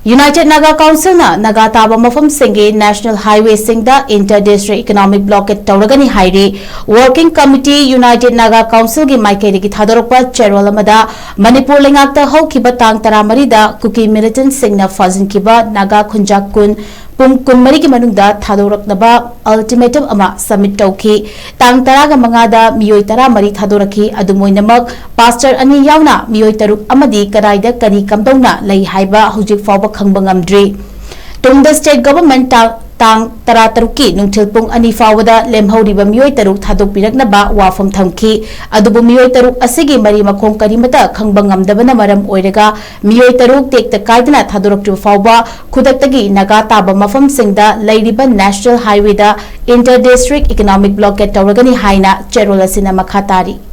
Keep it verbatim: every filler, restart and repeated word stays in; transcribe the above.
United Naga Council ꯅ ꯅꯥꯒꯥ ꯇꯥꯕ ꯃꯐꯝꯁꯤꯡꯒꯤ National Highway ꯁꯤꯡꯗ Inter District Economic Blockade ꯇꯧꯔꯒꯅꯤ ꯍꯥꯏꯔꯤ꯫ Working Committee United Naga Council ꯒꯤ ꯃꯥꯏꯀꯩꯗꯒꯤ ꯊꯥꯗꯣꯔꯛꯄ ꯆꯦꯔꯣꯜ ꯑꯃꯗ, ꯃꯅꯤꯄꯨꯔ ꯂꯩꯉꯥꯛꯇ ꯍꯧꯈꯤꯕ ꯇꯥꯡ ꯇꯔꯥꯃꯔꯤꯗ ꯀꯨꯀꯤ militant ꯁꯤꯡꯅ ꯐꯥꯖꯤꯟꯈꯤꯕ ꯅꯥꯒꯥ ꯈꯨꯟꯖꯥ ꯀꯨꯟ ꯄꯨꯡ ꯀꯨꯟꯃꯔꯤꯒꯤ ꯃꯅꯨꯡꯗ ꯊꯥꯗꯣꯔꯛꯅꯕ ultimatum ꯑꯃ submit ꯇꯧꯈꯤ꯫ ꯇꯥꯡ ꯇꯔꯥꯃꯉꯥꯗ ꯃꯤꯑꯣꯏ ꯇꯔꯥꯃꯔꯤ ꯊꯥꯗꯣꯔꯛꯈꯤ꯫ ꯑꯗꯨꯝ ꯑꯣꯏꯅꯃꯛ, pastor ꯑꯅꯤ ꯌꯥꯎꯅ ꯃꯤꯑꯣꯏ ꯇꯔꯨꯛ ꯑꯃꯗꯤ ꯀꯗꯥꯏꯗ ꯀꯔꯤ ꯀꯝꯗꯧꯅ ꯂꯩ ꯍꯥꯏꯕ ꯍꯧꯖꯤꯛ ꯐꯥꯎꯕ ꯈꯪꯕ ꯉꯝꯗ꯭ꯔꯤ꯫ ꯇꯨꯡꯗ state government ꯇ-, ꯇꯥꯡ ꯇꯔꯥꯇꯔꯨꯛꯀꯤ ꯅꯨꯡꯊꯤꯜ ꯄꯨꯡ ꯑꯅꯤ ꯐꯥꯎꯕꯗ ꯂꯦꯝꯍꯧꯔꯤꯕ ꯃꯤꯑꯣꯏ ꯇꯔꯨꯛ ꯊꯥꯗꯣꯛꯄꯤꯔꯛꯅꯕ ꯋꯥꯐꯝ ꯊꯝꯈꯤ꯫ ꯑꯗꯨꯕꯨ ꯃꯤꯑꯣꯏ ꯇꯔꯨꯛ ꯑꯁꯤꯒꯤ ꯃꯔꯤ ꯃꯈꯣꯡ ꯀꯔꯤꯃꯠꯇ ꯈꯪꯕ ꯉꯝꯗꯕꯅ ꯃꯔꯝ ꯑꯣꯏꯔꯒ, ꯃꯤꯑꯣꯏ ꯇꯔꯨꯛ ꯇꯦꯛꯇ ꯀꯥꯏꯗꯅ ꯊꯥꯗꯣꯔꯛꯇ꯭ꯔꯤꯕ ꯐꯥꯎꯕ ꯈꯨꯗꯛꯇꯒꯤ ꯅꯥꯒꯥ ꯇꯥꯕ ꯃꯐꯝꯁꯤꯡꯗ ꯂꯩꯔꯤꯕ National Highway ꯗ Inter District Economic Blockade ꯇꯧꯔꯒꯅꯤ ꯍꯥꯏꯅ ꯆꯦꯔꯣꯜ ꯑꯁꯤꯅ ꯃꯈꯥ ꯇꯥꯔꯤ꯫